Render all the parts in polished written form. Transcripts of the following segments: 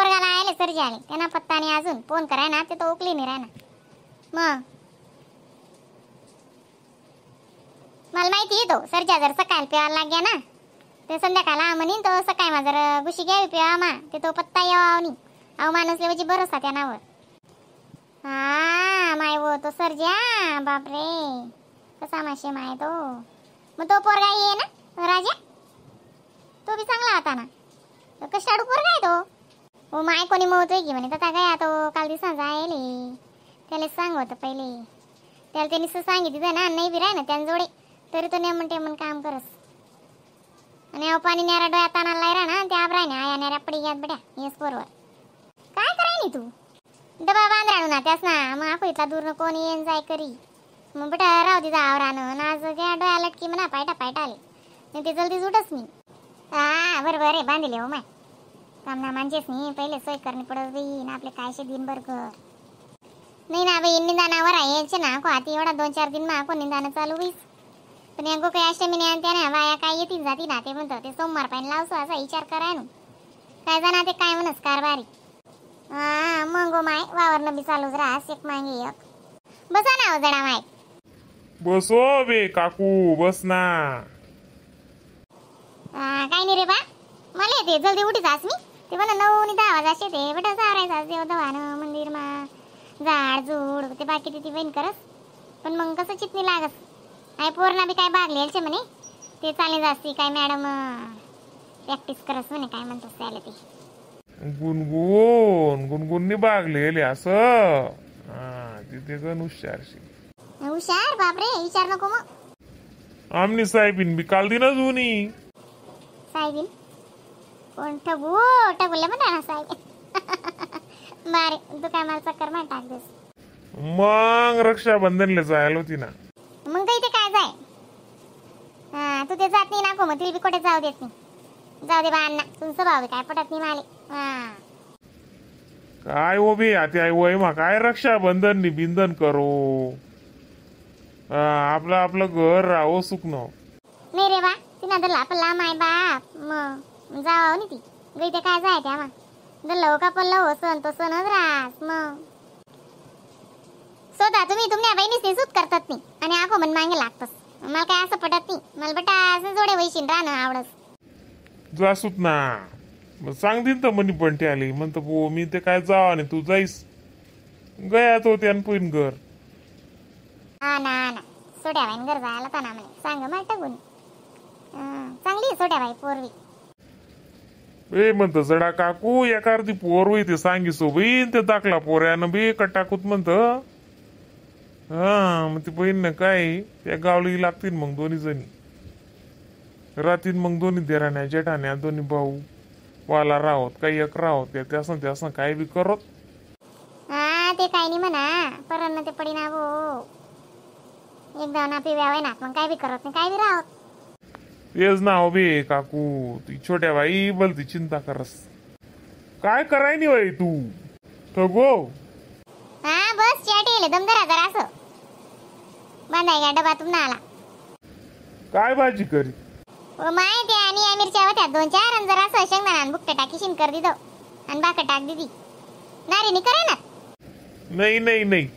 पोरगाला आले सरजी आले त्यांना पत्ता नाही अजून फोन कराय ना ते तो उकली नाही राहणार. मग मला माहिती आहे तो सरजा जर सकाळी प्यायला लाग्या ना ते संध्याकाळला म्हणीन तो सकाळी मा जर गुशी घ्यावी प्यावा मा ते तो पत्ता यावा नाही. अहो माणूस म्हणजे भरोसा त्या नावर. हा माय वो तो सरजा बापरे कसा माशे माय तो. मग तो पोरगा ये ना राजा तो बी चांगला होता ना. कशाडू पोरगा आहे तो. हो माय कोणी मवतोय की म्हणे तथा काय तो काल दिसा जायले त्याला सांग होतं पहिले त्याला त्यांनी सांगितलं ना नाही बी राह ना त्यांजोडे तरी तो नेमन टेमन काम करस. आणि अहो पाणी न्यारा डोळ्यात तानाला लायरा ना त्या आबराय ना आया न्यारा पडी घ्यात बड्या येस पोरवर काय कराय नी तू डबा बांधराणू ना त्यास ना मग आखो इथला दूर कोण येईन जाय करी मग बेटा राहू दे आवरानं ना आज घ्या डोळ्या लटकी म्हणा पायटा पायटा आले नाही ते जल्दी उठस मी. हा बरोबर आहे बांधले हो my काम ना मानजेस नाही पहिले सोय करणे पडत बाई ना आपले कायशे दिन बरकर नाही ना बाई निंदानावर आहे ना को आती एवढा 2-4 दिन मा को निंदाना चालू होईस. पण यांको काही अष्टमी नाही त्या ना बाया काय येतील जाती ना ते म्हणतो ते सोमवार पाहिजे लावसो असा विचार कराय ना काय जाणार ते काय म्हणस कारभारी. हा मग गो my वावरनं बी चालूच राहस एक मागे एक बसा ना हो जडा माय. बसो बे काकू बस ना. काय नाही रे बा मला येते जल्दी उठी जास मी ते म्हणा 9 आणि 10 वाजता येते बेटा सारायचा देव दवानं मंदिर मा झाड झूड ते बाकी ती बहीण करस पण मग कसं चितनी लागस. आई पोरणा बी काय बागले म्हणे ते चालेल जास्ती काय मॅडम प्रॅक्टिस करस म्हणे काय म्हणतोस त्याला ते गुणगुण गुणगुणनी बागलेले असं तिथे गण हुशारशी हुशार बापरे विचार नको मग. आमनी साहेबीन बी काल दिनच होनी साहेबीन कोण ठगू ठगुले म्हणा ना साहेब मारे तू काय मला चक्कर मार टाक देस. मग रक्षाबंधनला जायला होती ना मग इथे काय जाय. हा तू ते जात नाही ना को मग तिला बी कुठे जाऊ देत नाही. जाऊ दे बा अण्णा तुमचं भाऊ काय पटत नाही माले. हा काय हो बी आता आई वय मा काय रक्षाबंधन नि बिंधन करो आपलं आपलं घर राहो सुकणं नाही रे बा तिना दल्ला पल्ला माय बाप मग जावं नी ती गई ते काय जाय त्या मा दल्ला हो का पल्ला हो सण तो सणच रास मग स्वतः तुम्ही तुमच्या बहिणीच सूत करतात नाही आणि आखो मन मागे लागतस मला काय असं पटत नाही. मला बटा असं जोडे वैशीन राहणं आवडस. जासूत ना मग सांगतीन तर म्हणी बंटी आली म्हणतो बो मी ते काय जावा आणि तू जाईस गयात होते आणि पुईन घर. हा ना ना सोड्या बाईन घर जायला ता ना म्हणे सांग मला टाकून चांगली सोड्या बाई पोरवी. ए म्हणतं जडा काकू एका अर्धी पोर होई ते सांगी सोबीन ते दाखला पोऱ्यानं बी कटाकूत म्हणतं. हा मग ती बहीण ना काय त्या गावली लागतील मग दोन्ही जणी रातीन मग दोन्ही देराण्या जेठाण्या दोन्ही भाऊ वाला राहोत काही एक राहोत त्या त्यासं त्यासं काय बी करत. हा ते काय नाही म्हणा परत ते पडी ना भो एकदा ना पिव्या ना मग काय बी करत नाही काय बी राहोत. तेच ना हो बे काकू ती छोट्या बाई बोलती चिंता करस काय कराय नाही बाई तू ठगो. हा बस चाट येले दमदार जरा असं बांधाय का डबा तुम्हाला आला. काय भाजी करी ओ my ते आणि मिरच्या होत्या 2-4 आणि जरा असं शेंगदाणा आणि बुकटे टाकीशीन कर दिदो आणि बाकर टाक दिदी. नारीनी करे ना. नाही नाही नाही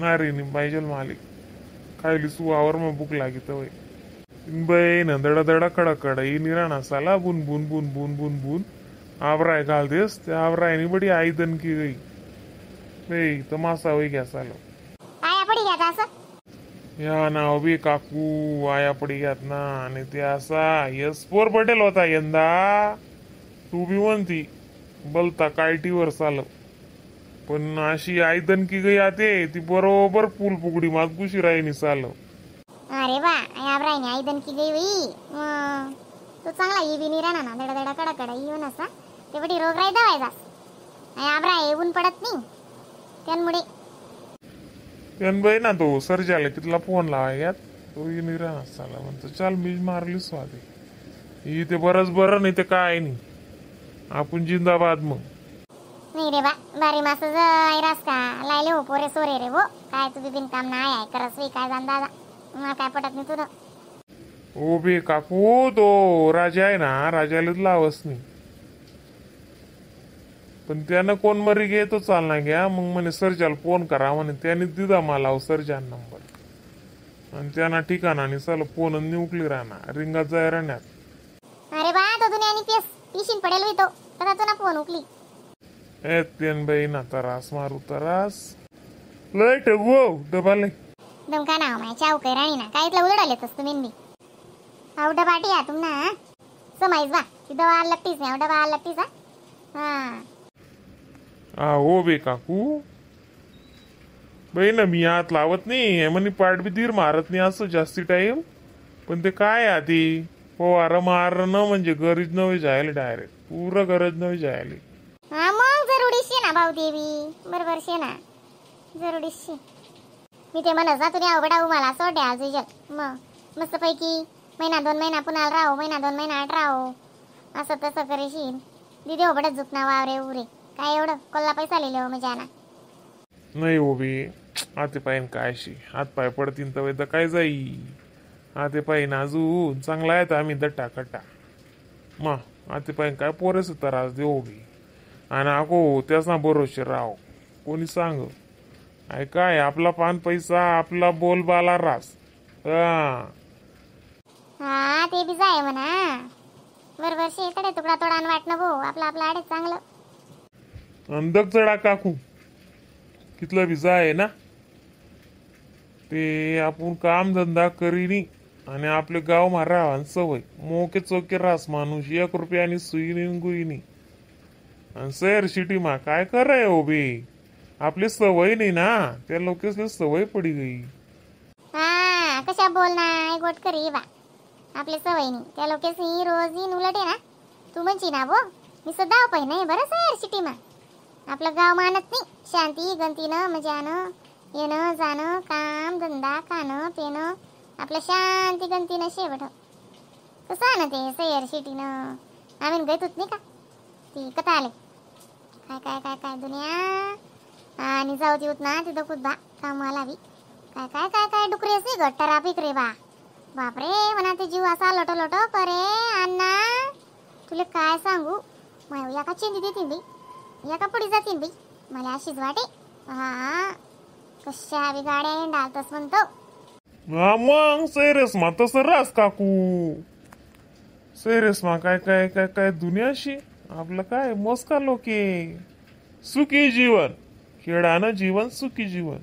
नारीनी पाहिजे मालिक खायली सुवावर मग भूक लागी तर बाई ना दडा दडा कडा कडा निराणा साला बुन बुन बुन बुन बुन बुन आवराय घाल देस त्या आवरायनी बडी आई दणकी गई बाई तर मासा वय घ्या सालो आया पडी घ्या असं या नाव बी काकू आया पडी घ्यात ना. आणि ते असा यस पोर पटेल होता यंदा तू बी म्हणती बोलता कायटीवर चाल पण अशी आई दणकी गई आते ती बरोबर पूल पुगडी मात गुशी राहिनी चाल. अरे बा याबरायने आई दणकी गई बाई तो चांगला ये बी नाही राहणार ना दडा दडा कडा कडा येऊन असा ते बडी रोगराई दवायचास आबरा ऊन पडत नाही त्यामुळे त्यान बाई ना तो सरजाला तिथला फोन लावाय तो येऊन राहणार चाला म्हणतो चाल मी मारली स्वादी इथे बरंच बरं नाही ते काय नाही आपण जिंदाबाद. मग नाही रे बा बारी मास रास का लायले हो पोरे सोरे रे भो काय तू बी बिनकाम नाही आहे करस वे काय जाण दादा मला काय पटत नाही तुझं. ओ बे काकू तो राजा आहे ना राजालाच लावस नाही. पण त्यानं कोण मरी गे तो चालना घ्या. मग म्हणे सरजाला फोन करा म्हणे, त्याने दिला मला सरजान नंबर. आणि त्यांना ठिकाणा आणि साला फोन निउकली राहणार रिंगात जाय राहण्यात. अरे बा तो दुनियानी पेस पिशीन पडेल होई तो तसा तो ना फोन उकली. ए तेन बाई ना तरास मारू तरास लय ठेवू डबा लय. दमका नाव माय चाव काय राणी ना काय इथलं उलडाले तस तुम्ही बी. अहो डबा टिया तुम ना समाईस बा ती दवा लगतीच नाही डबा लगतीच. हा हा हो बे काकू बाई ना मी हात लावत नाही म्हणे पाठ बी धीर मारत नाही असं जास्ती टाइम. पण ते काय आधी फवारा मारणं म्हणजे गरज नव्हे जायला डायरेक्ट पुरं गरज नव्हे जायला. हा मग जरुरी शे ना भाऊ देवी बरोबर शे ना जरुरी शे. मी ते म्हणत ना तुम्ही अवघड मला सोड्या आज मग मस्तपैकी महिना दोन महिना पुन्हा राहो महिना दोन महिना आठ राहो असं तसं करेशील. दिदी ओबडत झुकना वावरे उरे काय एवढं कोल्हा पैसा लिहिले हो मजा ना. नाही हो बी आते पाहिन काय शी हात पाय पडतीन तर काय जाई. आते पाहिन अजून चांगला आहे आम्ही दट्टा कट्टा मा आते पाहिन काय पोरेस त्रास देऊ बी. आणि अगो त्याच ना बरोबर राव कोणी सांग आहे काय आपला पान पैसा आपला बोलबाला रास. हा हा ते बी जाय म्हणा बरोबर शे तडे तुकडा तोडा वाट न भाऊ आपला आपला आडे चांगलं. अंदक चढा काकू कितलं बी जाय ना ते आपण काम धंदा करीनी आणि आपले गाव मारा आणि सवय मोके चोके रास माणूस एक रुपयानी सुईनी गुईनी. आणि सैर सिटी मा काय कराय हो बे आपली सवय नाही ना त्या लोकेसले सवय पडी गई. हा कशा बोल ना गोट करी बा आपली सवय नाही त्या लोकेस रोज येईन उलट आहे ना. तू म्हणची ना बो मी सदा पाहि नाही बरं सैर सिटी मा आपलं गाव मानत नाही शांती गंतीनं मजानं येणं जाणं काम धंदा खाणं पिणं आपलं शांती गंतीनं शेवट. कसं ना ते सैर सिटीनं आम्ही गयतोच नाही का ती कथा आले काय काय काय काय दुनिया आणि जाऊ देऊत ना तिथं खुद बा कामाला बी काय काय काय काय डुकरेस नाही गट्टरा पिकरे बा बापरे म्हणा ते जीव असा लोटो लोटो करे. अण्णा तुला काय सांगू माय या का चेंदी देतीन बाई या का पुढे जातीन बाई मला अशीच वाटे. हा कशा बी गाड्या हिंडालतस म्हणतो. हा मग सैरस मा तसं रास काकू सैरस मा काय काय काय काय दुनियाशी आपलं काय मोस्का लोके सुखी जीवन खेळानं जीवन सुखी जीवन.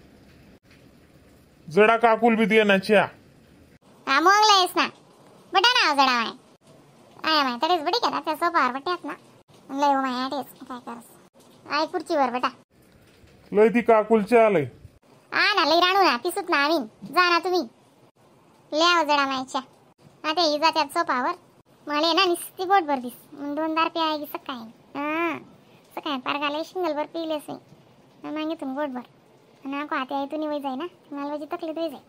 जडा काकुल बी दे ना च्या. हा मग लयस ना बटा ना जडा माय I my तडेच बडी का त्या सोफावर बट्यात ना लय हो my आटेच काय करस I खुर्चीवर बटा लय ती काकुलच्या आलय. हा ना लय राणू ना पिसूत ना आम्ही जा ना तुम्ही लय जडा मायच्या. आता ही जात्यात सोफावर मला ना निस्ती पोटभर दिस मग दोनदार प्याय की सकाळी. हा सकाळी पार घालाय शिंगलभर पिलेस मी मागितून गोटभर आणि आता इथून वय जाय ना मला वजी तकलीफ वय जाय.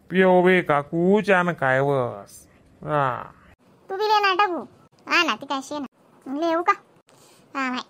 पियो बे काकू चान काय वस. हा तू बी ले ना टाकू. हा ना ती काय शे ना लेऊ का. हा माय